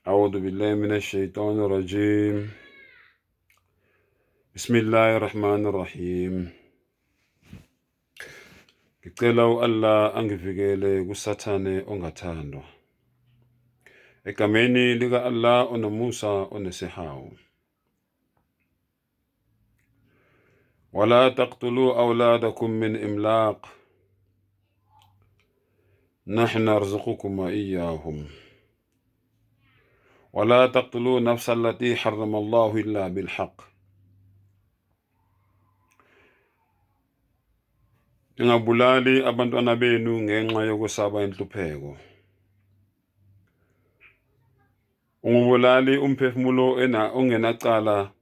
A'udhu billahi minash shaitani rajim. Bismillahir Rahmanir Rahim. Ngicela u-Allah angivikele kuSathane ongathandwa. Egameni lika-Allah onomusa onesihawu. Wala taqtulu awladakum min imlaq. Nahnu narzuqukum wa iyyahum. Wala taqtulu nafsa allati harrama Allahu illa bilhaq. Ningabulali abantwana benu ngenxa yokusaba inhlupheko. Ungubulali umphefumulo ongenacala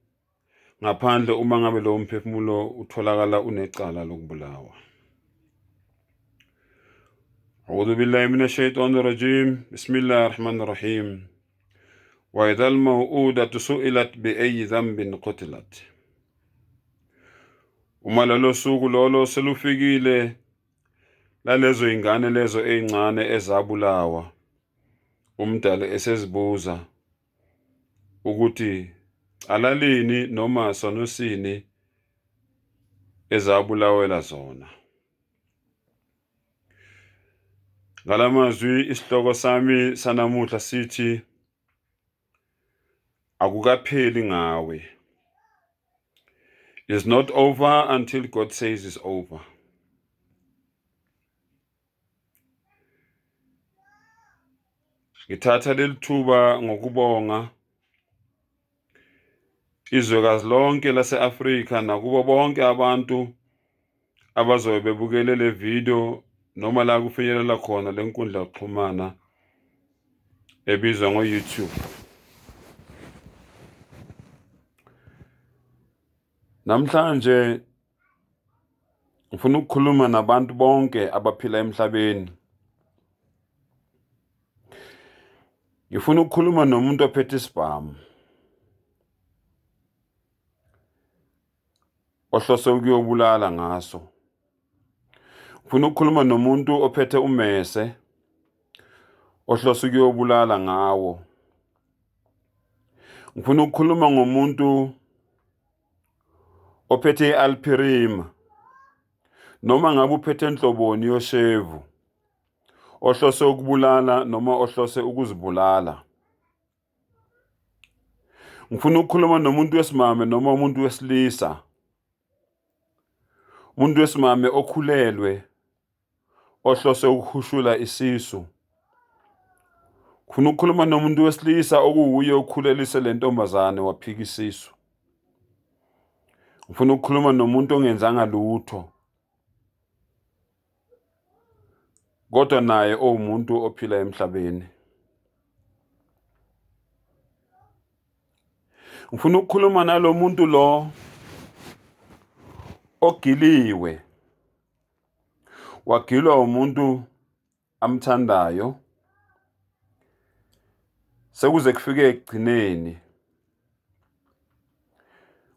ngaphandle uma ngabe lowo mphefumulo utholakala unecala lokubulawa. A'udhu billahi minash shaitani rajim. Bismillahir rahmanir rahim. Wa idhal maw'udatu su'ilat bi ayyi dhanbin qutilat. Uma lolo suku lolo selufikile lalezo ingane lezo ezincane ezabulawa, umdali esezibuza ukuthi alalini noma sonosini ezabulawela zona. Ngalamazwi isihloko sami sanamuhla sithi akukapheli ngawe. It's not over until God says it's over. Ngithatha leli thuba ngokubonga izwekazi lonke lase-Afrika nakubo bonke abantu abazobe bebukele le video noma la kufinyelela khona le nkundla yokuxhumana ebizwa ngo-YouTube. Namhlanje ngifuna ukukhuluma nabantu bonke abaphila emhlabeni. Ngifuna ukukhuluma nomuntu ophethe isibhamu ohlose ukuyobulala ngaso. Ngifuna ukukhuluma nomuntu ophethe umese ohlose ukuyobulala ngawo. Ngifuna ukukhuluma ngomuntu ophethe i-Alpirima noma ngabe uphethe enhloboni yoshevu ohlose ukubulala noma ohlose ukuzibulala. Ngifuna ukukhuluma nomuntu wesimame noma umuntu wesilisa, umuntu wesimame okhulelwe ohlose ukuhushula isisu. Ngifuna ukukhuluma nomuntu wesilisa okuwuye okhulelise le ntombazane waphika isisu. Ngifuna ukukhuluma nomuntu ongenzanga lutho kodwa naye owumuntu ophila emhlabeni. Ngifuna ukukhuluma nalo muntu lo ogiliwe, wagilwa umuntu amthandayo sekuze kufike ekugcineni.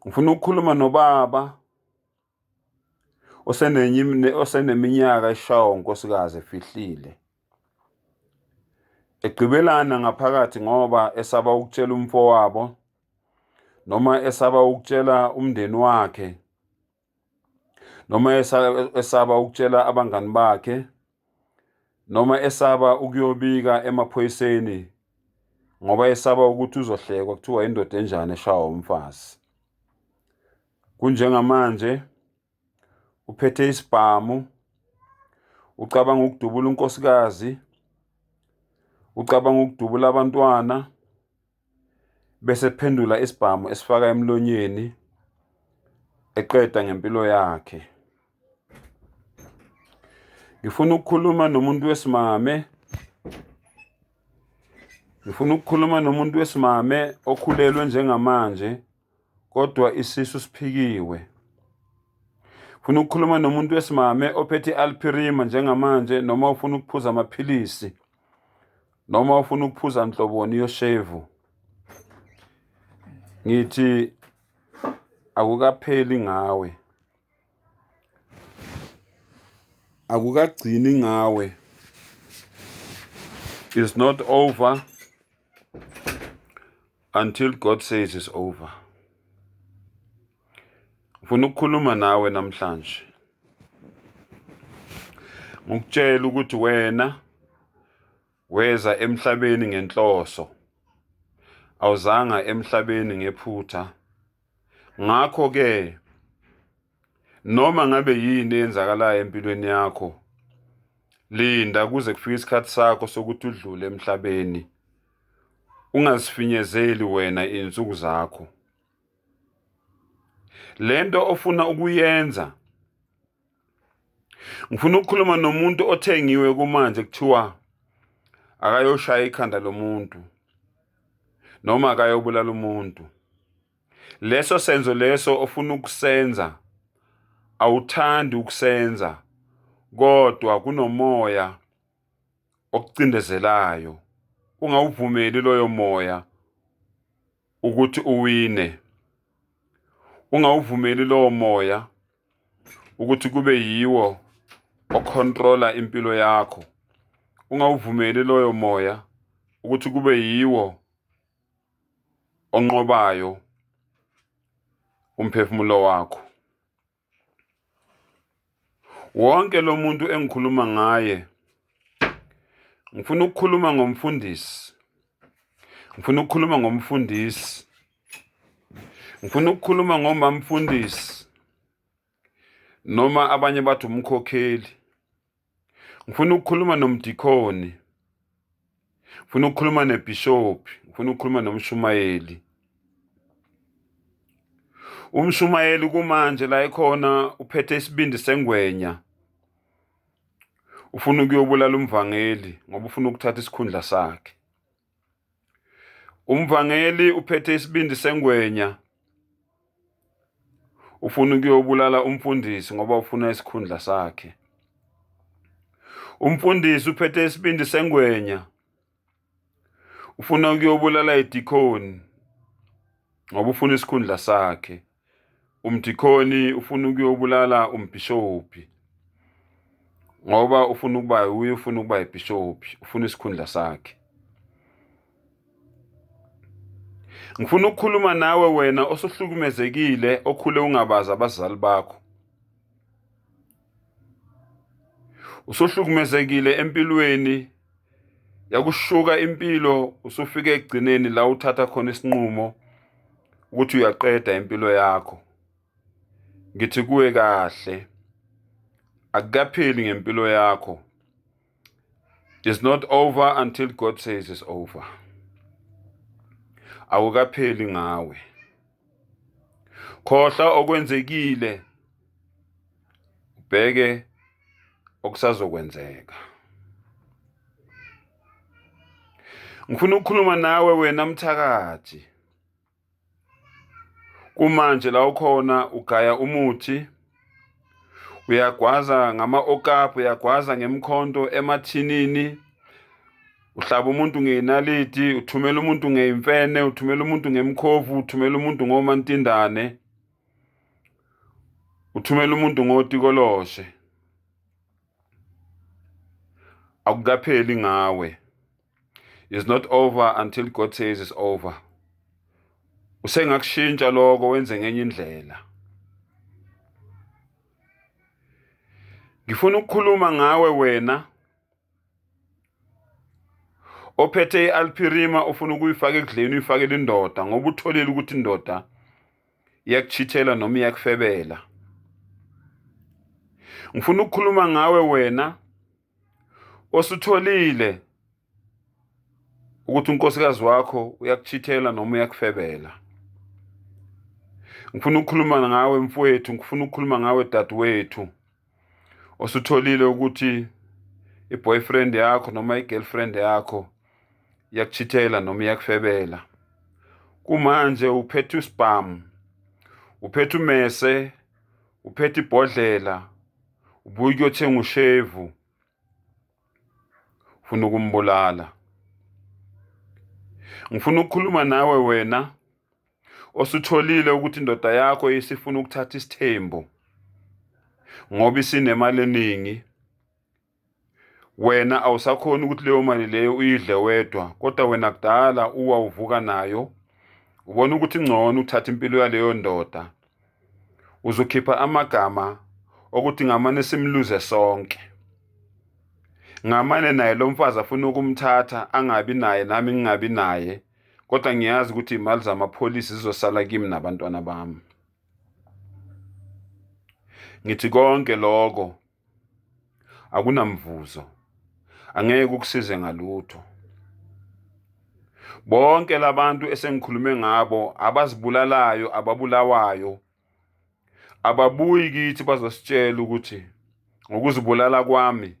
Ngifuna ukukhuluma nobaba oseneminyaka eshawa unkosikazi efihlile, egqibelana ngaphakathi ngoba esaba ukutshela umfowabo noma esaba ukutshela umndeni wakhe noma esaba ukutshela abangani bakhe noma esaba ukuyobika emaphoyiseni ngoba esaba ukuthi uzohlekwa kuthiwa indoda enjani eshawa umfazi. Kunjengamanje uphethe isibhamu, ucabanga ukudubula unkosikazi, ucabanga ukudubula abantwana, bese phendula isibhamu esifaka emlonyeni eqeda ngempilo yakhe. Ngifuna ukukhuluma nomuntu wesimame, ngifuna ukukhuluma nomuntu wesimame okhulelwe njengamanje kodwa isisu siphikiwe. Ngifuna ukukhuluma nomuntu wesimame ophethe i-Alpirima njengamanje noma ufuna ukuphuza amaphilisi noma ufuna ukuphuza nhloboni yoshevu. Ngithi akukapheli ngawe, akukagcini ngawe. It's not over until God says it's over. Ngifuna ukukhuluma nawe namhlanje, ngikutshela ukuthi wena weza emhlabeni ngenhloso, awuzanga emhlabeni ngephutha. Ngakho-ke noma ngabe yini eyenzakalayo empilweni yakho, linda kuze kufike isikhathi sakho sokuthi udlule emhlabeni. Ungazifinyezeli wena iy'nsuku zakho. Lento ofuna ukuyenza, ngifuna ukukhuluma nomuntu othengiwe kumanje kuthiwa akayoshaya ikhanda lomuntu noma akayobulala umuntu. Leso senzo leso ofuna ukusenza awuthandi ukusenza, kodwa kunomoya okucindezelayo. Ungawuvumeli loyo moya ukuthi uwine. Ungawuvumeli lowo moya ukuthi kube yiwo okhontrola impilo yakho. Ungawuvumeli loyo moya ukuthi kube yiwo onqobayo umphefumulo wakho. Wonke lo muntu engikhuluma ngaye, ngifuna ukukhuluma ngomfundisi, ngifuna ukukhuluma ngomfundisi, ngifuna ukukhuluma ngomamfundisi, noma abanye bathi umkhokheli. Ngifuna ukukhuluma nomdikhoni, ngifuna ukukhuluma nebhishophi, ngifuna ukukhuluma nomshumayeli. Umshumayeli kumanje la ekhona uphethe isibindi sengwenya, ufuna ukuyobulala umvangeli ngoba ufuna ukuthatha isikhundla sakhe. Umvangeli uphethe isibindi sengwenya, ufuna ukuyobulala umfundisi ngoba ufuna isikhundla sakhe. Umfundisi uphethe isibindi sengwenya, ufuna ukuyobulala idikhoni ngoba ufuna isikhundla sakhe. Umdikhoni ufuna ukuyobulala umbhishobhi ngoba ufuna ukuba uye, ufuna ukuba ibhishobhi, ufuna isikhundla sakhe. Ngifuna ukukhuluma nawe wena osuhlukumezekile, okhule ungabazi abazali bakho. Usuhlukumezekile empilweni, yakushuka impilo, usufika ekugcineni la uthatha khona isinqumo ukuthi uyaqeda impilo yakho. Ngithi kuwe kahle, akukapheli ngempilo yakho. It's not over until God says it's over. Akukapheli ngawe. Khohlwa okwenzekile, ubheke okusazokwenzeka. Ngifuna ukukhuluma nawe wena mthakathi. Kumanje la ukhona ugaya umuthi, uyagwaza ngama-okapu, uyagwaza ngemkhonto emathinini, uhlaba umuntu ngenaliti, uthumela umuntu ngeimfene, uthumela umuntu ngemkhovu, uthumela umuntu ngomantindane, uthumela umuntu ngotikoloshe. Akukapheli ngawe. It's not over until God says it's over. Usengakushintsha lokho wenze ngenye indlela. Ngifuna ukukhuluma ngawe wena ophethe i-Alpirima, ufuna ukuyifaka ekudleni, uyifakele indoda ngoba utholile ukuthi indoda iyakuchithela noma iyakufebela. Ngifuna ukukhuluma ngawe wena osutholile ukuthi unkosikazi wakho uyakuchithela noma uyakufebela. Ngifuna ukukhuluma ngawe mfowethu, ngifuna ukukhuluma ngawe dadewethu osutholile ukuthi i-boyfriend yakho noma i-girlfriend yakho iyakuchithela noma iyakufebela. Kumanje uphethe usibhamu, uphethe umese, uphethe ibhodlela, ubuye ukuyothenga ushevu, ufuna ukumbulala. Ngifuna ukukhuluma nawe wena osutholile ukuthi indoda yakho isifuna ukuthatha isithembu ngoba isinemali eningi. Wena awusakhoni ukuthi leyo mali leyo uyidle wedwa, kodwa wena kudala uwa uvuka nayo. Ubona ukuthi ngcono uthatha impilo yaleyo ndoda, uzokhipha amagama okuthi ngamane simluze sonke, ngamane naye lo mfazi afuna ukumthatha angabi naye, nami ngingabi naye, kodwa ngiyazi ukuthi imali zamapholisi zizosala kimi nabantwana bami. Ngithi konke lokho akunamvuzo, angeke kukusize ngalutho. Bonke labantu esengikhulume ngabo abazibulalayo, ababulawayo, ababuyi kithi bazositshela ukuthi ngokuzibulala kwami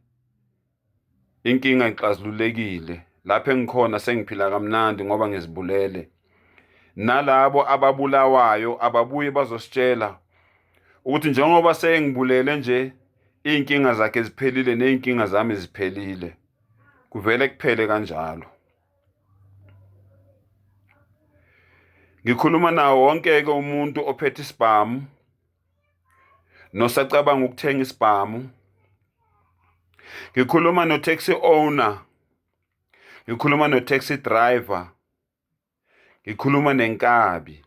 inkinga ixazululekile, lapho engikhona sengiphila kamnandi ngoba ngizibulele. Nalabo ababulawayo ababuye bazositshela ukuthi njengoba sengibulele nje, iy'nkinga zakhe ziphelile ney'nkinga zami ziphelile. Kuvele kuphele kanjalo. Ngikhuluma nawo wonke-ke umuntu ophethe isibhamu nosacabanga ukuthenga isibhamu. Ngikhuluma no-taxi owner, ngikhuluma no-taxi driver, ngikhuluma nenkabi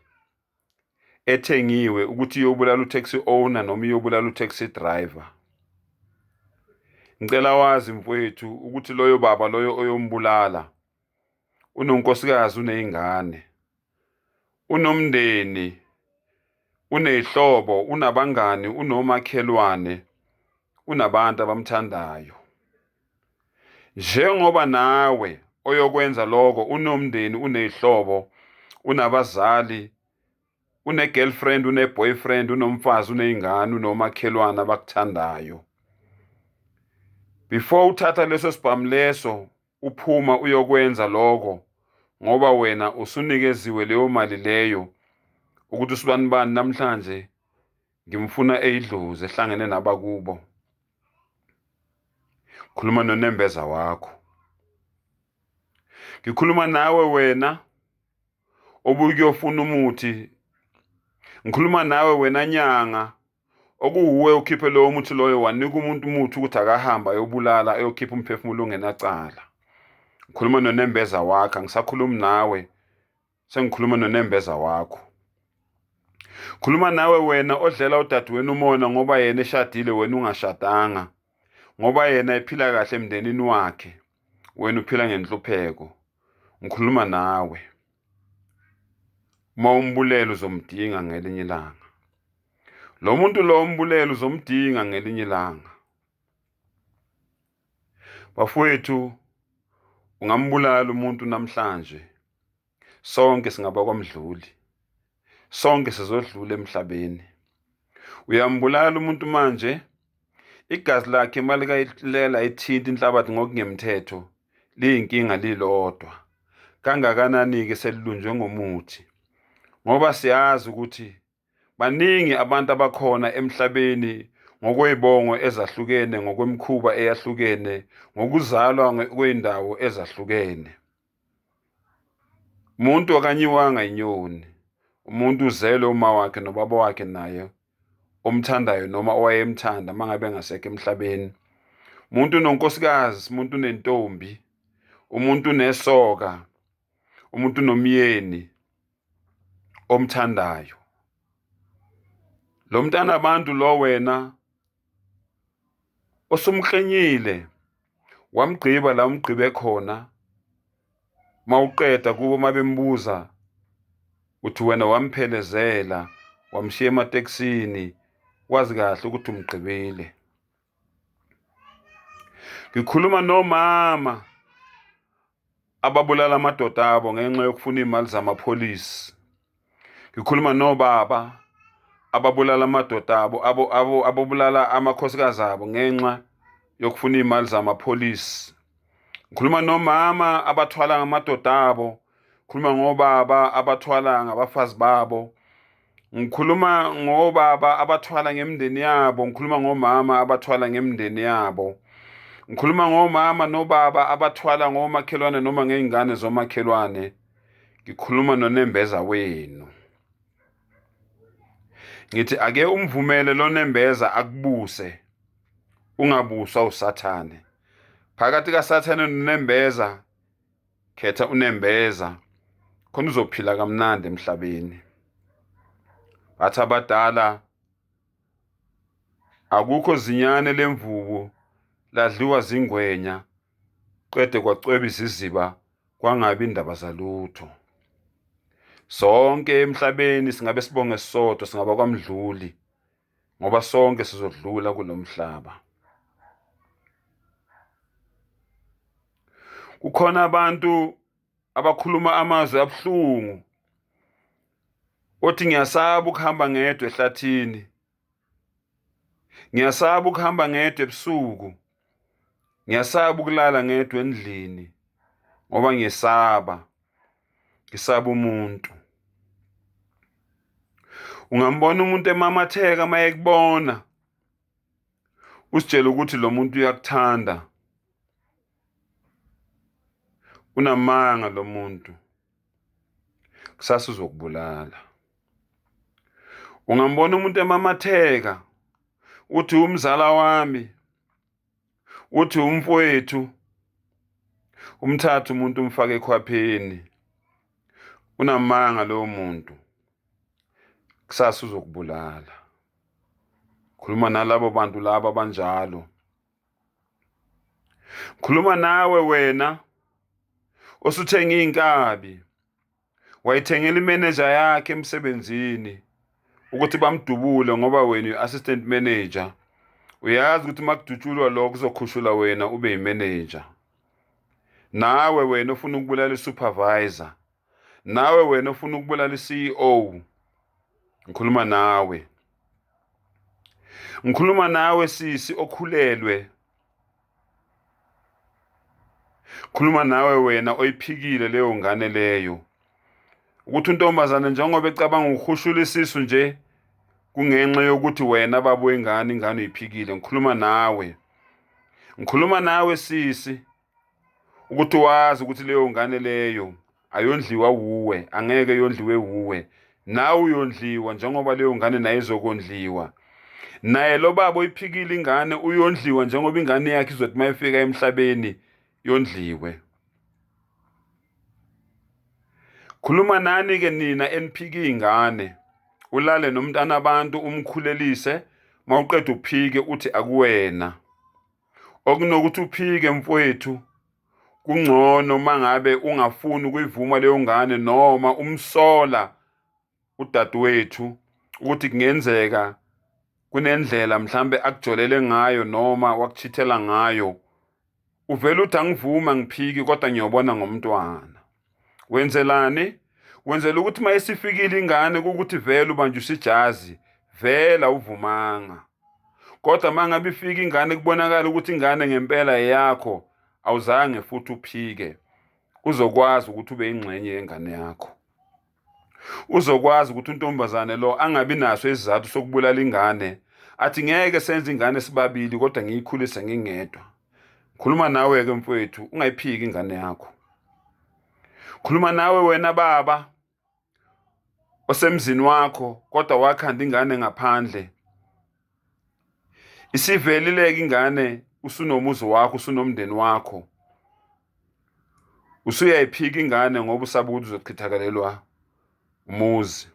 ethengiwe ukuthi iyobulala u-taxi owner noma iyobulala u-taxi driver. Ngicela wazi mfowethu ukuthi loyo baba loyo oyombulala unonkosikazi, uney'ngane, unomndeni, uney'hlobo, unabangani, unomakhelwane, unabantu abamthandayo. Njengoba nawe oyokwenza lokho unomndeni, uney'hlobo, unabazali, une-girlfriend, une-boyfriend, unomfazi, uney'ngane, unomakhelwane abakuthandayo. Before uthatha leso sibhamu leso uphuma uyokwenza lokho, ngoba wena usunikeziwe leyo mali leyo ukuthi usibanibani namhlanje ngimfuna eyidlozi ehlangene nabakubo. Khuluma nonembeza wakho. Ngikhuluma nawe wena obuye ukuyofuna umuthi. Ngikhuluma nawe wena nyanga okuwuwe ukhiphe lowo muthi loyo, wanika umuntu umuthi ukuthi akahamba ayobulala, ayokhipha umphefumulo ongenacala. Ngikhuluma nonembeza wakho, angisakhulumi nawe, sengikhuluma nonembeza wakho. Khuluma nawe wena odlela udadewenu umona ngoba yena eshadile, wena ungashadanga, ngoba yena ephila kahle emndenini wakhe, wena uphila ngenhlupheko. Ngikhuluma nawe. Uma umbulele uzomdinga ngelinye ilanga. Lo muntu lo umbulele uzomdinga ngelinye ilanga. Bafowethu, ungambulala umuntu namhlanje, sonke singaba kwamdluli, sonke sizodlula emhlabeni. Uyambulala umuntu manje, igazi lakhe malikayilela ithinta inhlabathi ngokungemthetho, liyinkinga lilodwa. Kangakanani-ke selilunjwe ngomuthi, ngoba siyazi ukuthi baningi abantu abakhona emhlabeni ngokwey'bongo ezahlukene, ngokwemikhuba eyahlukene, ngokuzalwa kwey'ndawo ezahlukene. Umuntu akanyiwanga inyoni, umuntu uzelwe uma wakhe nobaba wakhe naye omthandayo noma owayemthanda uma ngabe engasekho emhlabeni. Umuntu unonkosikazi, umuntu unentombi, umuntu unesoka, umuntu unomyeni omthandayo. Lo mntana abantu lo wena osumklinyile wamgqiba la umgqibe khona, mawuqeda kubo mabembuza uthi wena wamphelezela wamshiya ematekisini, wazi kahle ukuthi umgqibile. Ngikhuluma nomama ababulala amadoda abo ngenxa yokufuna iy'mali zamapholisi. Ngikhuluma nobaba ababulala amadoda abo, ababulala amakhosikazi abo ngenxa yokufuna iy'mali zamapholisi. Ngikhuluma nomama abathwala ngamadoda abo, ngikhuluma ngobaba abathwala ngabafazi babo, ngikhuluma ngobaba abathwala ngemindeni yabo, ngikhuluma ngomama abathwala ngemindeni yabo, ngikhuluma ngomama nobaba abathwala ngomakhelwane noma ngey'ngane zomakhelwane. Ngikhuluma nonembeza wenu. Ngithi ake umvumele lo nembeza akubuse, ungabuswa uSathane. Phakathi kaSathane nonembeza, khetha unembeza. Khona uzophila kamnandi emhlabeni. Bathi abadala akukho zinyane lemvubu ladliwa zingwenya qede kwacweba iziziba kwangabi indaba zalutho. Sonke emhlabeni singabe sibonge sisodwa, singaba kwaMdluli, ngoba sonke sizodlula kulo mhlaba. Kukhona abantu abakhuluma amazwi abuhlungu othi ngiyasaba ukuhamba ngedwa ehlathini, ngiyasaba ukuhamba ngedwa ebusuku, ngiyasaba ukulala ngedwa endlini ngoba ngiyesaba, ngisaba umuntu. Ungambona umuntu emamatheka uma ekubona, usitshele ukuthi lo muntu uyakuthanda. Unamanga lo muntu, kusasa uzokubulala. Ungambona umuntu emamatheka uthi umzala wami, uthi umfowethu, umthathe umuntu umfake ekhwapheni. Unamanga lowo muntu, kusasa uzokubulala. Khuluma nalabo bantu laba abanjalo. Khuluma nawe wena osuthenga iy'nkabi, wayithengela imeneja yakhe emsebenzini ukuthi bamdubule ngoba wena uyi-assistant manager. Uyazi ukuthi uma kudutshulwa lokho kuzokhushulwa wena ube yimeneja. Nawe wena ofuna ukubulala i-supervisor, nawe wena ofuna ukubulala i-CEO, ngikhuluma nawe. Ngikhuluma nawe sisi okhulelwe. Khuluma nawe wena oyiphikile leyo ngane leyo. Ukuthi untombazane njengoba ecabanga ukuhushula isisu nje kungenxa yokuthi wena baba wengane ingane uyiphikile. Ngikhuluma nawe. Ngikhuluma nawe sisi ukuthi wazi ukuthi leyo ngane leyo ayondliwa wuwe, angeke yondliwe wuwe. Nawe uyondliwa njengoba leyo ngane naye izokondliwa. Naye lo baba oyiphikile ingane uyondliwa njengoba ingane yakhe izothi uma ifika emhlabeni yondliwe. Khuluma nani-ke nina eniphika iy'ngane, ulale nomntana abantu umkhulelise, uma uqeda uphike uthi akuwena. Okunokuthi uphike mfowethu, kungcono uma ngabe ungafuni ukuyivuma leyo ngane noma umsola udadewethu ukuthi kungenzeka kunendlela mhlambe akujolele ngayo noma wakuchithela ngayo. Uvele uthi angivumi angiphiki kodwa ngiyobona ngomntwana. Wenzelani? Wenzela ukuthi uma isifikile ingane kukuthi vele ubanjiswa ijazi, vele awuvumanga. Kodwa uma ngabe ifika ingane kubonakala ukuthi ingane ngempela eyakho, awuzange futhi uphike. Uzokwazi ukuthi ube ingxenye yengane yakho. Uzokwazi ukuthi untombazane lo angabi naso isizathu sokubulala ingane, athi ngeke senze ingane sibabili kodwa ngiyikhulise ngingedwa. Khuluma nawe-ke mfowethu, ungayiphiki ingane yakho. Khuluma nawe wena baba osemzini wakho kodwa wakhanda ingane ngaphandle. Isivelile-ke ingane, usunomuzi wakho, usunomndeni wakho. Usuyayiphika ingane ngoba usaba ukuthi uzochithakalelwa umuzi.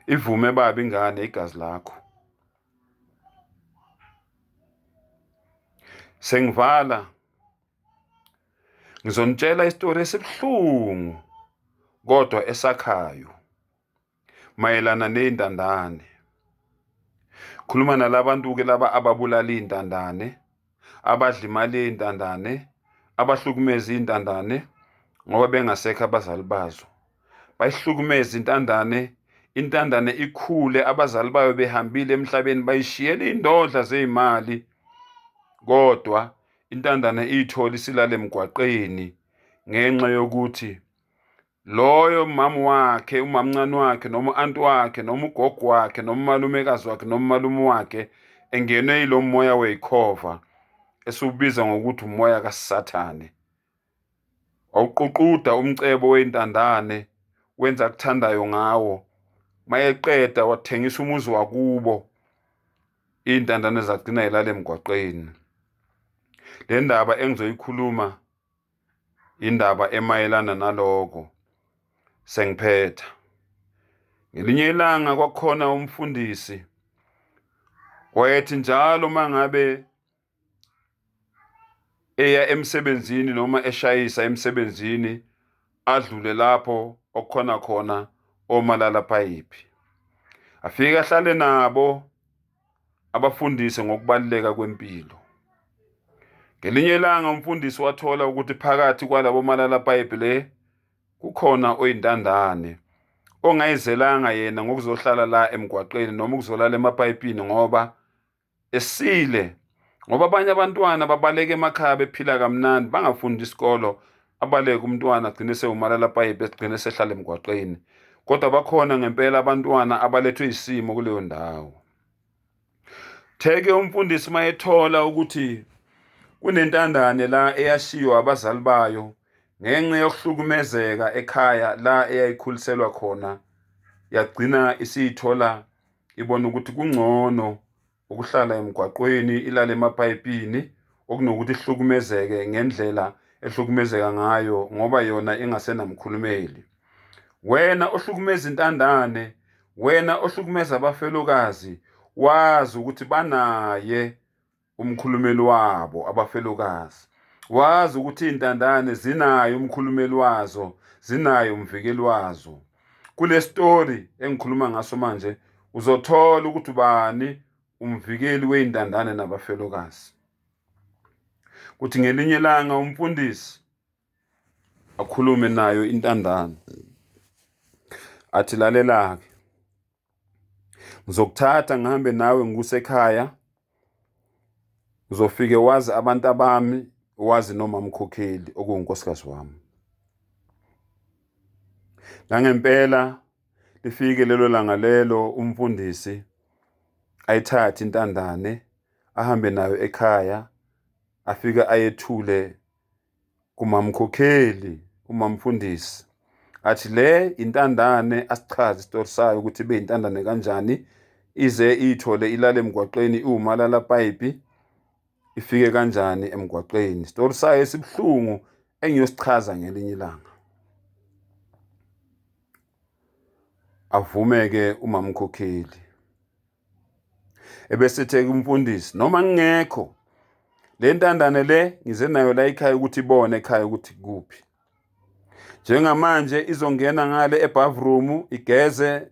Ivume baba ingane igazi lakho. Sengivala ngizonitshela isitori esibuhlungu kodwa esakhayo mayelana ney'ntandane. Khuluma nalabantu-ke laba ababulala iy'ntandane, abadla imali yey'ntandane, abahlukumeza iy'ntandane ngoba bengasekho abazali bazo. Bayihlukumeze intandane, intandane ikhule abazali bayo behambile emhlabeni bayishiyele iy'ndodla zey'mali, kodwa intandane iyithole isilale emgwaqeni ngenxa yokuthi loyo mama wakhe, umamncane wakhe, noma u-anti wakhe, noma ugogo wakhe, noma umalumekazi wakhe, noma umalume wakhe engenwe yilo moya weyikhova esiwubiza ngokuthi umoya kaSathane. Wawuququda umcebo wey'ntandane, wenza akuthandayo ngawo. Mayeqeda wathengisa umuzi wakubo, iy'ntandane zagcina yilala emgwaqeni. Le ndaba engizoyikhuluma indaba emayelana naloko. Sengiphetha. Ngelinye ilanga kwakukhona umfundisi wayethi njalo uma ngabe eya emsebenzini noma eshayisa emsebenzini adlule lapho okukhona khona omalala payipi. Afike ahlale nabo abafundise ngokubaluleka kwempilo. Ngelinye ilanga umfundisi wathola ukuthi phakathi kwalabo malala payipi le kukhona oyintandane ongayizelanga yena ngokuzohlala la emgwaqeni noma ukuzolala emapayipini ngoba esile, ngoba abanye abantwana babaleka emakhaya bephila kamnandi bangafundi isikolo, abaleke umntwana agcine sewumalala payipi egcine sehlala emgwaqeni. Kodwa bakhona ngempela abantwana abalethwe isimo kuleyo ndawo. Theke umfundisi mayethola ukuthi kunentandane la eyashiywa abazali bayo ngenxa yokuhlukumezeka ekhaya la eyayikhuliselwa khona, yagcina isiyithola ibona ukuthi kungcono ukuhlala emgwaqweni ilale emapayipini okunokuthi ihlukumezeke ngendlela ehlukumezeka ngayo ngoba yona ingasenamkhulumeli. Wena ohlukumeza intandane, wena ohlukumeza abafelokazi, wazi ukuthi banaye umkhulumeli wabo abafelokazi. Wazi ukuthi iy'ntandane zinaye umkhulumeli wazo, zinaye umvikeli wazo. Kule story engikhuluma ngaso manje uzothola ukuthi ubani umvikeli wey'ntandane nabafelokazi. Kuthi ngelinye ilanga umfundisi akhulume nayo intandane athi, lalela-ke, ngizokuthatha ngihambe nawe ngikuse ekhaya, uzofike wazi abantu abami, wazi noma mkhokheli okuwunkosikazi wami. Nangempela lifike lelo langa lelo, umfundisi ayithathe intandane ahambe nayo ekhaya, afike ayethule kumamkhokheli umamfundisi, athi le intandane, asichaze isitori sayo ukuthi ibe intandane kanjani, ize iyithole ilale emgwaqeni iwumalala payipi, ifike kanjani emgwaqeni. Isitori sayo esibuhlungu engiyosichaza ngelinye ilanga. Avume-ke umamkhokheli, ebese kumfundisi, noma ngingekho le ntandane le ngize nayo la ekhaya ukuthi ibone ekhaya ukuthi kuphi. Njengamanje izongena ngale ebathroom igeze,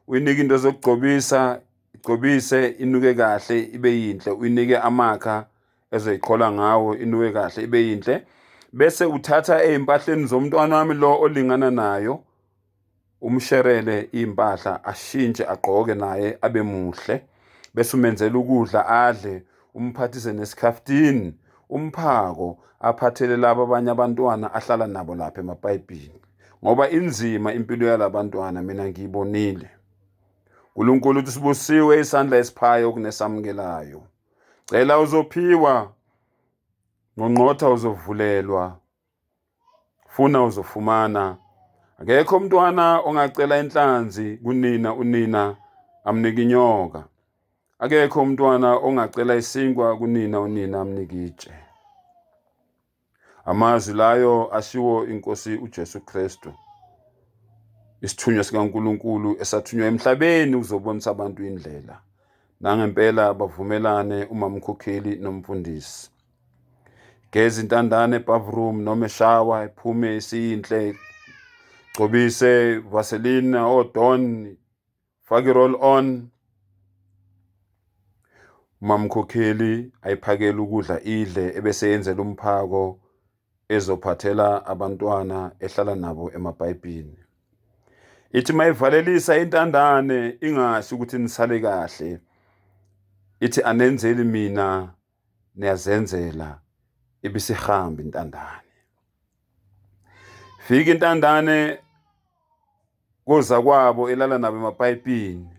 uyinike into zokugcobisa, igcobise inuke kahle ibe yinhle, uyinike amakha ezoyiqhola ngawo inuke kahle ibe yinhle, bese uthatha ey'mpahleni zomntwana wami lo olingana nayo umsherele iy'mpahla, ashintshe agqoke naye abe muhle, bese umenzela ukudla adle, umphathise nesikhaftini, umphako aphathele laba abanye abantwana ahlala nabo lapha emapayipini, ngoba inzima impilo yalabantwana, mina ngiyibonile. uNkulunkulu uthi sibusiwe isandla esiphayo kunesamukelayo. Cela uzophiwa, ngqongqotha uzovulelwa, funa uzofumana. Akekho umntwana ongacela inhlanzi kunina, unina amnike inyoka. Akekho umntwana ongacela isinkwa kunina, unina amnike itshe. Amazwi layo ashiwo inkosi uJesu Kristu, isithunywa sikaNkulunkulu esathunywa emhlabeni ukuzobonisa abantu indlela. Nangempela bavumelane umamkhokheli nomfundisi. Geza intandane ebathroom noma eshawa, iphume isiyinhle, gcobise Vaseline oDawn, fake roll on. Umamkhokheli ayiphakele ukudla idle, ebese yenzela umphako ezophathela abantwana ehlala nabo emapayipini. Ithi mayivalelisa intandane ingasho ukuthi nisale kahle, ithi anenzeli mina niyazenzela, ibisihamba intandane. Fika intandane koza kwabo elala nabo emapayipini,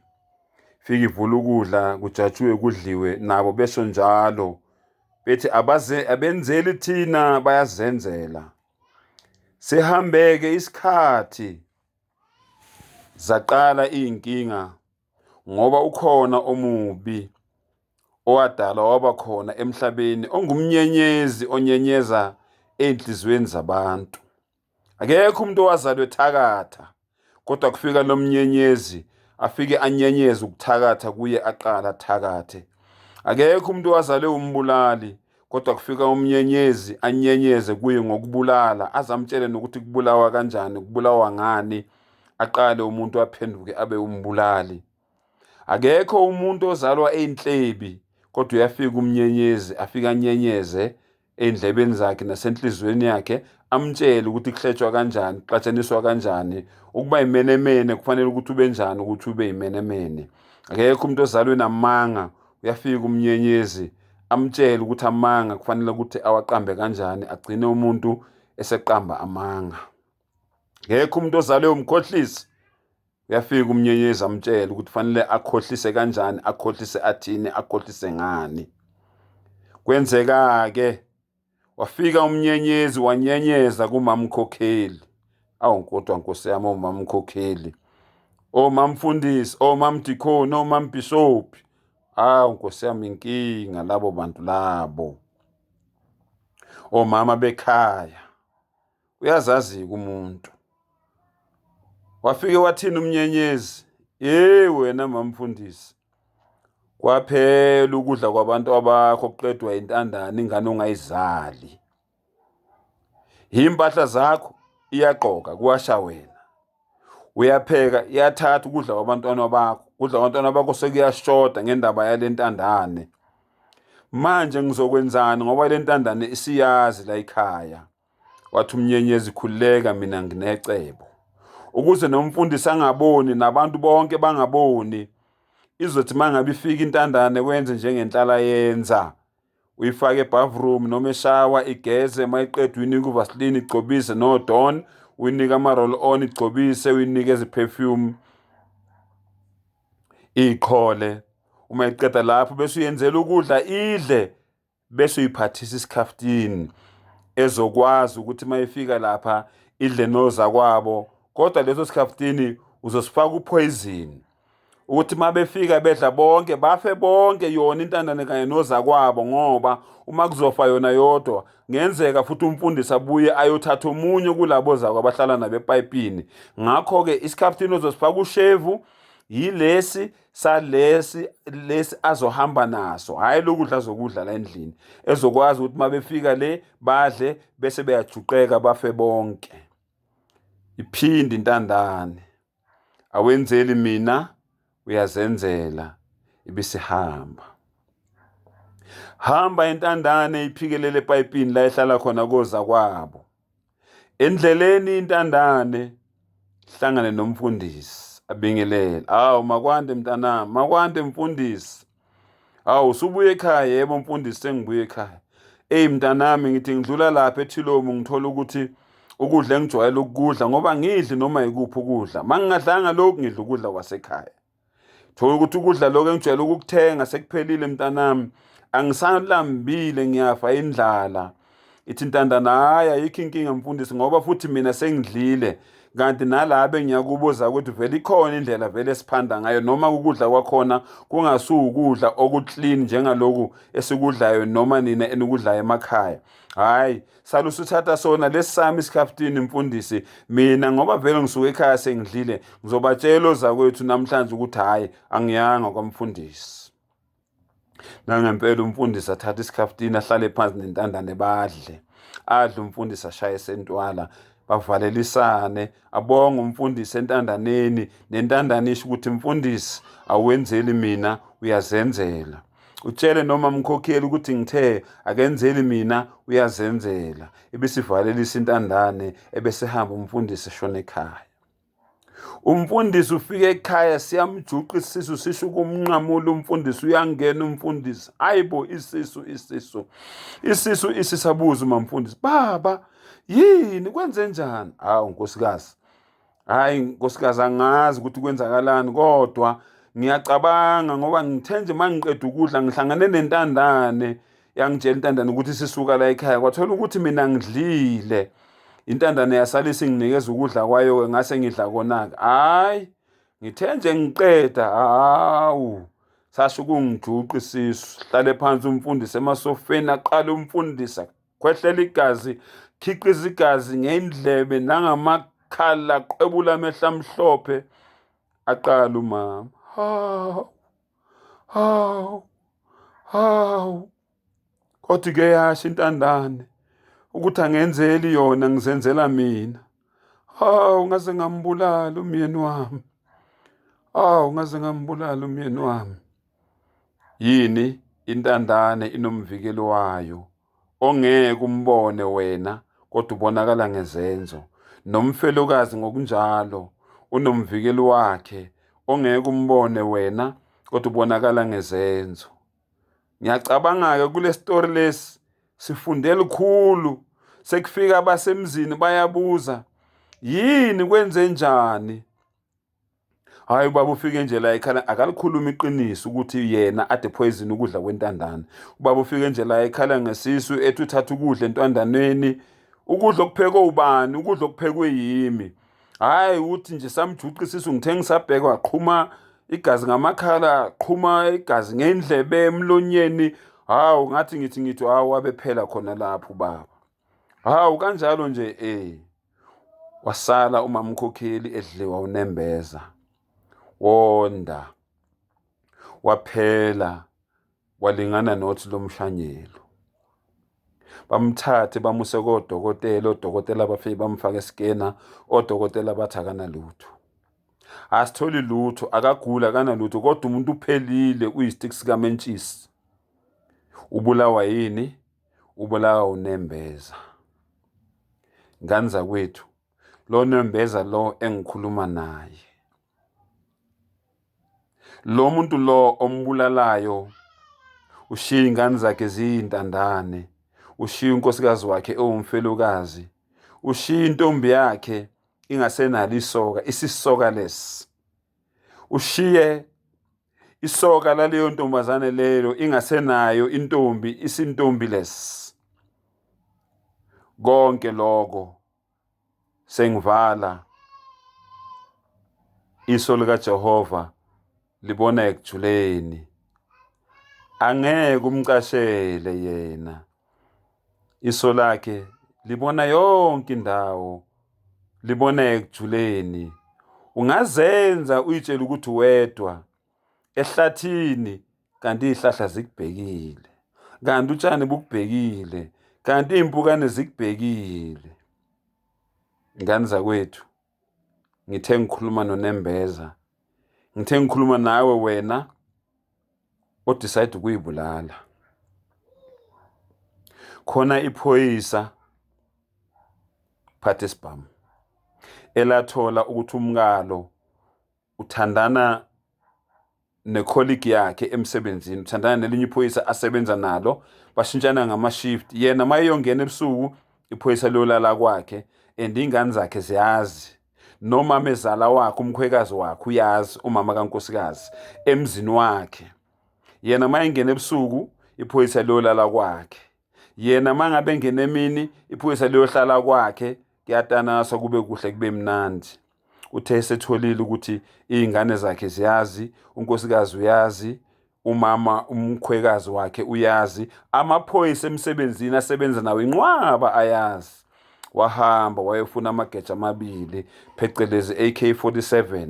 fika ivula ukudla, kujatshuwe kudliwe nabo, besho njalo bethi abaze abenzeli thina bayazenzela. Sihambeke isikhathi zaqala iy'nkinga, ngoba ukhona omubi owadalwa waba khona emhlabeni, ongumnyenyezi onyenyeza ey'nhliziyweni zabantu. Akekho umuntu owazalwa ethakatha. Kodwa kufika lo mnyenyezi afike anyenyeze ukuthakatha kuye aqala athakathe. Akekho umuntu owazalwe umbulali kodwa kufika umnyenyezi anyenyeze kuye ngokubulala aze amtshele nokuthi kubulawa kanjani, kubulawa ngani, aqale umuntu aphenduke abe umbulali. Akekho umuntu ozalwa eyinhlebi kodwa uyafika umnyenyezi afike anyenyeze ey'ndlebeni zakhe nasenhliziyweni yakhe amtshele ukuthi kuhletshwa kanjani, kuxatshaniswa kanjani, ukuba yimenemene kufanele ukuthi ube njani ukuthi ube yimenemene. Akekho umuntu ozalwe namanga, uyafika umnyenyezi amtshele ukuthi amanga kufanele ukuthi awaqambe kanjani, agcine umuntu eseqamba amanga. Ngekho umuntu ozalwe umkhohlisi, uyafika umnyenyezi amtshele ukuthi kufanele akhohlise kanjani, akhohlise athini, akhohlise ngani. Kwenzeka-ke wafika umnyenyezi wanyenyeza kumamkhokheli. Awu kodwa nkosi yami, omamkhokheli, omamfundisi, omamdikhoni, omambhishobhi. Awu nkosi yami, inkinga labo bantu labo. Omama bekhaya, uyazazi-ke umuntu. Wafike wathini umnyenyezi? Hey wena mamfundisi, kwaphela ukudla kwabantu abakho kuqedwa intandane, ingane ongayizali. Impahla zakho iyagqoka, kuwasha wena. Uyapheka, iyathatha ukudla kwabantwana bakho. Ukudla kwabantwana bakho sekuyashoda ngendaba yale ntandane. Manje ngizokwenzani ngoba le ntandane isiyazi la ekhaya. Wathi umnyenyezi, khululeka mina nginecebo. Ukuze nomfundisi angaboni nabantu bonke bangaboni, izothi mangabe ifika intandane wenze njengenhlala yenza. Uyifake ebathroom noma eshawa, igeze, mayiqeda uyinike uvaseline, igcobise no-Dawn, uyinike ama-roll on, igcobise, uyinike ezi-perfume, iqhole. Uma iqeda lapho bese uyenzela ukudla idle, bese uyiphathisa isikhaftini ezokwazi ukuthi uma ifika lapha idle nozakwabo. Kodwa leso sikhaftini uzosifaka upoison ukuthi uma befika bedla bonke bafe bonke, yona intandane kanye nozakwabo, ngoba uma kuzofa yona yodwa ngenzeka futhi umfundisi abuye ayothatha omunye kulabo zako abahlala nabo epayipini. Ngakho-ke isikhaftini ozosifaka ushevu yilesi salesi lesi azohamba naso, hhayi lokudla azokudla la endlini, ezokwazi ukuthi uma befika le badle bese beyajuqeka bafe bonke. Iphinde intandane, awenzeli mina uyazenzela, ibisihamba. Hamba intandane iphikelele epayipini la ehlala khona koza kwabo. Endleleni intandane hlangane nomfundisi abingelele. Awu makwande mntanami, makwande mfundisi. Awu usubuye ekhaya? Yebo mfundisi, sengibuye ekhaya. Eyi mntanami, ngithi ngidlula lapha eThilomu ngithola ukuthi ukudla engijwayele ukukudla, ngoba ngidli noma yikuphi ukudla, uma ngingadlanga lokhu ngidla ukudla kwasekhaya. Thola ukuthi ukudla lokho engijwayele ukukuthenga sekuphelile mntanami, angisalambile, ngiyafa indlala. Ithi intandane, hhayi ayikho inkinga mfundisi, ngoba futhi mina sengidlile, kanti nalaba engiyakubuza ukuthi vele ikhona indlela vele esiphanda ngayo, noma ukudla kwakhona kungasuwukudla oku-clean njengaloku esikudlayo noma nina enikudlayo emakhaya. Hhayi, sale usuthatha sona lesi sami isikhaftini mfundisi, mina ngoba vele ngisuke ekhaya sengidlile, ngizobatshela ozakwethu namhlanje ukuthi hhayi angiyanga kwamfundisi. Nangempela umfundisi athathe isikhaftini ahlale phansi nentandane badle. Adle umfundisi ashaye sentwala, bavalelisane, abonge umfundisi entandaneni, nentandane isho ukuthi mfundisi awenzeli mina uyazenzela. Utshele noma mkhokheli ukuthi ngithe akenzeli mina uyazenzela. Ibisivalelisa intandane ebesehamba umfundisi eshona ekhaya. Umfundisi ufika ekhaya siyamjuqa isisu, sisho ukumnqamula umfundisi, uyangena umfundisi, hayibo isisu isisu isisu isisu, abuze umamfundisi, baba yini kwenze njani? Hawu nkosikazi, hhayi nkosikazi, angazi ukuthi kwenzakalani, kodwa ngiyacabanga ngoba ngithe nje uma ngiqeda ukudla ngihlangane nentandane, yangitshela intandane ukuthi sisuka la ekhaya, kwathola ukuthi mina ngidlile, intandane yasala isinginikeza ukudla kwayo-ke, ngase ngidla kona-ke. Hhayi ngithe nje ngiqeda, hawu sasho ukungijuqa isisu, sihlale phansi umfundisi emasofeni, aqale umfundisi khwehlela igazi, khiqiza igazi ngendlebe Akhala, qwebula amehlo amhlophe. Aqala umama, hawu hawu hawu, kodwa ke yasho intandane ukuthi angenzeli yona, ngizenzela mina. Hawu, ngaze ngambulala umyeni wami. Hawu, ngaze ngambulala umyeni wami. Yini intandane inomvikeli wayo ongeke umbone wena, kodwa ubonakala ngezenzo. Nomfelokazi ngokunjalo unomvikeli wakhe ongeke umbone wena, kodwa ubonakala ngezenzo. Ngiyacabanga-ke kule story lesi sifunde lukhulu. Sekufika abasemzini bayabuza, yini kwenze njani? Hayi, ubaba ufike nje la ekhala, akalikhuluma iqiniso ukuthi yena ade poison ukudla kwentandane. Ubaba ufike nje la ekhala ngesisu, ethi uthatha ukudla entandaneni. Ukudla okuphekwe ubani? Ukudla okuphekwe yimi. Hhayi, uthi nje samjuqa isisu, ngithe ngisabheka waqhuma igazi ngamakhala, qhuma igazi ngendlebe, emlonyeni. Hawu, ngathi ngithi hawu, wabephela khona lapho ubaba. Hawu, kanjalo nje wasala umamkhokheli edliwa unembeza, wonda waphela, walingana nothi lomhlanyelo. Bamthathe bamuse kodokotela, odokotela bafike bamfake esikena, odokotela bathi akanalutho, asitholi lutho, akaguli, akanalutho, kodwa umuntu uphelile, uyi-stick sikamentshisi. Ubulawa yini? Ubulawa unembeza. Ngane zakwethu, lo nembeza lo engikhuluma naye, lo muntu lo ombulalayo ushiya ingane zakhe ziyintandane, ushiya unkosikazi wakhe ewumfelokazi, ushiya intombi yakhe ingasenalo isoka, isisoka lesi, ushiye isoka laleyo ntombazane lelo ingasenayo intombi, isintombi lesi. Konke lokho sengivala, iso likaJehova libona ekujuleni, angeke umcashele yena. Iso lakhe libona yonke indawo, libona ekujuleni. Ungazenza uyitshela ukuthi wedwa ehlathini, kanti izihlahla zikubhekile, kanti utshani bukubhekile, kanti iy'mpukane zikubhekile. Ngane zakwethu, ngithe ngikhuluma nonembeza, ngithe ngikhuluma nawe wena o-decide ukuyibulala. Khona iphoyisa phathe isibhamu elathola ukuthi umkalo uthandana ne-colleague yakhe emsebenzini, uthandana nelinye iphoyisa asebenza nalo, bashintshana ngama-shift. Yena uma eyongena ebusuku, iphoyisa liyolala kwakhe, and iy'ngane zakhe ziyazi, nomama ezala wakhe, umkhwekazi wakhe uyazi, umama kankosikazi emzini wakhe. Yena uma engena ebusuku, iphoyisa liyolala kwakhe. Yena uma ngabe engena emini, iphoyisa liyohlala kwakhe. Kuyatanaswa, kube kuhle, kube mnandi. Uthe esetholile ukuthi iy'ngane zakhe ziyazi, unkosikazi uyazi, umama umkhwekazi wakhe uyazi, amaphoyisa emsebenzini asebenza nawo inqwaba ayazi, wahamba wayefuna amageja amabili, phecelezi AK47,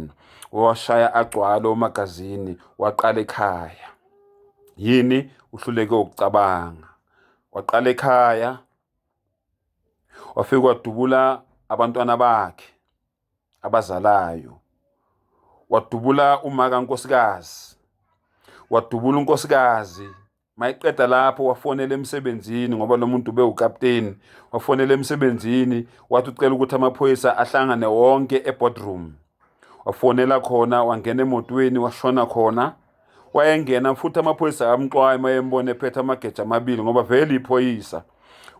washaya agcwala omagazini, waqala ekhaya. Yini? Uhluleke ukucabanga. Waqala ekhaya, wafika wadubula abantwana bakhe abazalayo, wadubula uma kankosikazi, wadubula unkosikazi. Mayiqeda lapho wafonela emsebenzini, ngoba lo muntu bewukapteni. Wafonela emsebenzini wathi ucela ukuthi amaphoyisa ahlangane wonke e-boardroom. Wafonela khona, wangena emotweni, washona khona. Wayengena futhi amaphoyisa amxwaye mayembona ephethe amageja amabili, ngoba vele iphoyisa.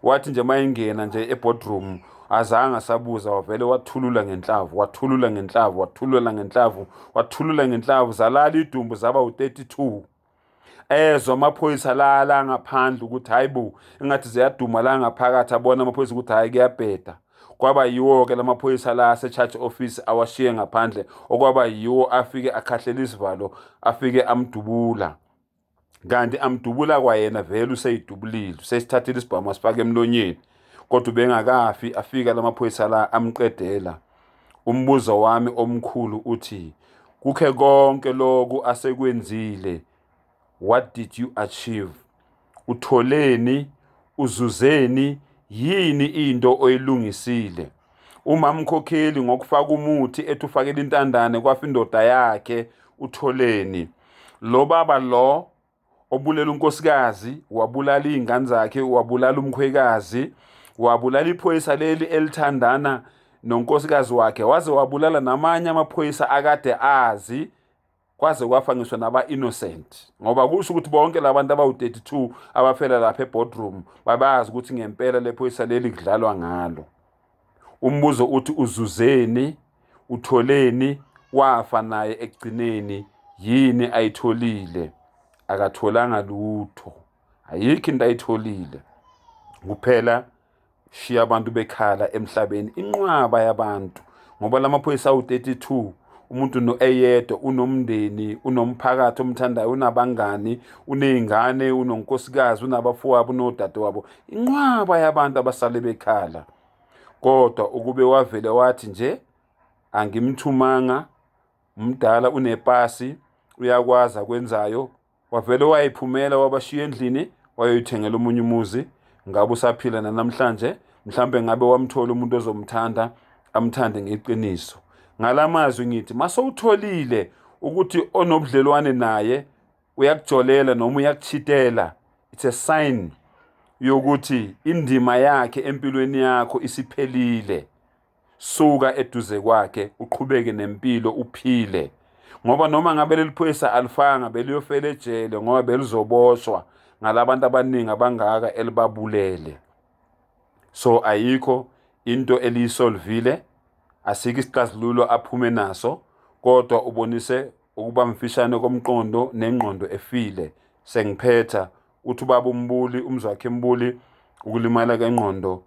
Wathi nje mayengena nje e-boardroom, azange asabuza, wavele wathulula ngenhlavu, wathulula ngenhlavu, wathulula ngenhlavu, wathulula ngenhlavu, zalala idumbu zaba u-32. Ezwa amaphoyisa la ngaphandle ukuthi hayi bo, engathi ziyaduma la ngaphakathi. Abona amaphoyisa ukuthi hayi, kuyabheda. Kwaba yiwo-ke lamaphoyisa la ase-charge office awashiye ngaphandle, okwaba yiwo afike akhahlela isivalo, afike amdubula. Kanti amdubula kwayena vele useyidubulile, usesithathile isibhamu wasifaka emlonyeni, kodwa ubengakafi. Afika lamaphoyisa la amqedela. Umbuzo wami omkhulu uthi, kukhe konke lokhu asekwenzile, what did you achieve? Utholeni? Uzuzeni? Yini into oyilungisile? Umamkhokheli ngokufaka umuthi ethi ufakela intandane kwafa indoda yakhe, utholeni? Lo baba lo obulela unkosikazi, wabulala iy'ngane zakhe, wabulala umkhwekazi, wabulala iphoyisa leli elithandana nonkosikazi wakhe, waze wabulala namanye amaphoyisa akade azi, kwaze kwafa ngisho naba-innocent, ngoba kusho ukuthi bonke labantu abawu-32 abafela lapha eboardroom babazi ukuthi ngempela le phoyisa leli kudlalwa ngalo. Umbuzo uthi uzuzeni, utholeni, wafa naye ekugcineni, yini ayitholile? Akatholanga lutho, ayikho into ayitholile. Kuphela shiya abantu bekhala emhlabeni, inqwaba yabantu, ngoba lamaphoyisa awu-32, umuntu no eyedwa unomndeni, unomphakathi omthandayo, unabangani, uney'ngane, unonkosikazi, unabafowabo, unodadewabo, inqwaba yabantu abasale bekhala. Kodwa ukube wavele wathi nje angimthumanga, umdala unepasi, uyakwazi akwenzayo, wavele wayiphumela, wabashiya endlini, wayoyithengela omunye umuzi, ngabe usaphila nanamhlanje. Mhlambe ngabe wamthola umuntu ozomthanda, amthande ngeqiniso. Ngalamazwi ngithi masowutholile ukuthi onobudlelwane naye uyakujolela noma uyakuchitela, it's a sign yokuthi indima yakhe empilweni yakho isiphelile. Suka eduze kwakhe, uqhubeke nempilo, uphile, ngoba noma ngabe leli phoyisa alifanga, beliyofela ejele, ngoba belizoboshwa ngalabantu abaningi abangaka elibabulele. So ayikho into eliyisolvile, asikho isixazululo aphume naso, kodwa ubonise ukuba mfishane komqondo nengqondo efile. Sengiphetha, uthi ubaba uMbuli, uMzwakhe Mbuli, ukulimala kengqondo.